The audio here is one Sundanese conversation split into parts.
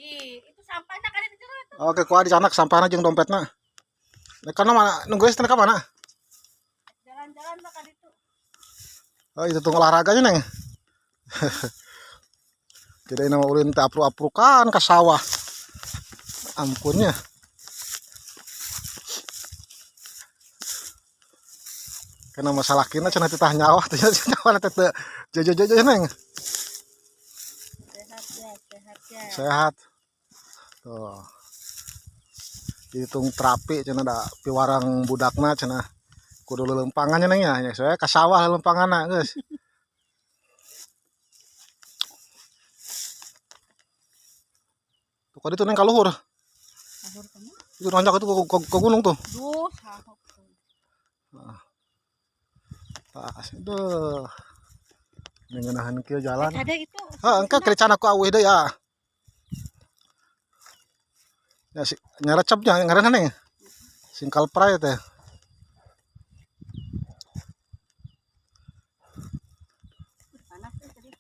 Ih, itu sampahnya kan di jero itu. Oke, kuah di sana sampahna jeung dompetna. Nah, karena mana nunggu teh ka mana? Jalan-jalan mah kan itu. Oh, itu tuh olahraganya, Neng. Kirain nama ulin teh apruk-aprukan ke sawah. Ampunnya. Karena masalah kina cenah titah nyawa teh nyawa teh teu jojo-jojo, Neng. Sehat ya, sehat ya. Sehat. Tuh. Dihitung terapi cenah da piwarang budakna cenah kudu lelempangan, Neng, ya. Ya saya ka sawah lelempanganna geus. Tuh kadi tuh, Neng, ka luhur. Sahur kamu. Itu nanjak itu ke gunung tuh. Duh, sahur. Tas itu. Ngeuneuhan kieu jalan. Eh, ada itu. Heuh, engke kerecan aku aweuh deui ya. Ya si nyarecepnya ngaranna, Neng. Singkal prai teh. Panas ya tadi.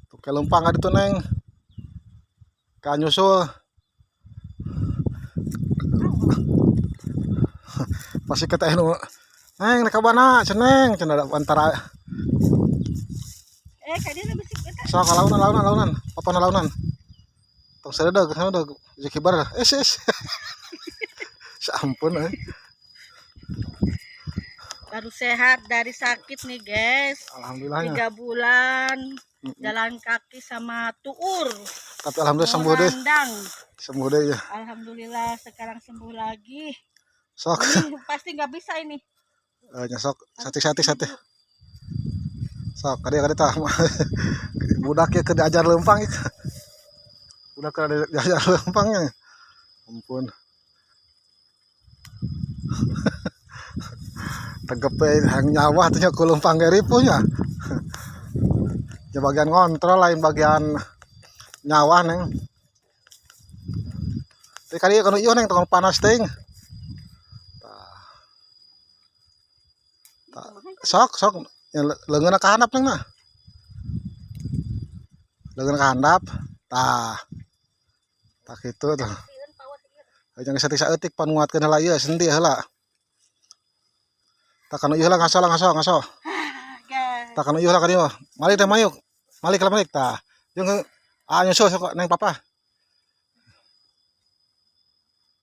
Tuh ke lempang ditu, Neng. Ka nyusul. Pasti kata nu Neng rek ka mana ceneng cenah antara. Eh, kadi na bisik eta. Sok launan launan launan apa launan tong sareudeuh sareudeuh rezeki bar es es. Sampun euy. Baru sehat dari sakit nih, guys. Alhamdulillah ya. 3 bulan jalan kaki sama tuur. Tapi alhamdulillah sembuh deh. Merandang. Sembuh deh ya. Alhamdulillah sekarang sembuh lagi. Sok. Ini pasti nggak bisa ini. Eh, nya sok sati-sati sati. Sok kadi kadi tah. Budak ya keur diajar leumpang itu. Budak keur diajar leumpangnya. Ampun. Tegep we hayang nyawa teh nya ku leumpang ge ripuh nya. Ya bagian ngontrol lain bagian nyawa, Neng. Tapi kali kalau ieu, Neng, tong panas teuing. Tah. Tah. Sok sok ya, leungeunna ka handap, Neng, nah. Leungeun ka handap. Tah. Tah kitu tuh. Jangan saeutik saeutik pan nguatkeun heula ieu sendi heula. Tah kanu ieu heula ngaso lah ngaso ngaso. Guys. Tah kanu ieu heula ka dieu. Malik teh mayuk. Malik lah malik tah. Jeung ah nyusul sok Neng papa.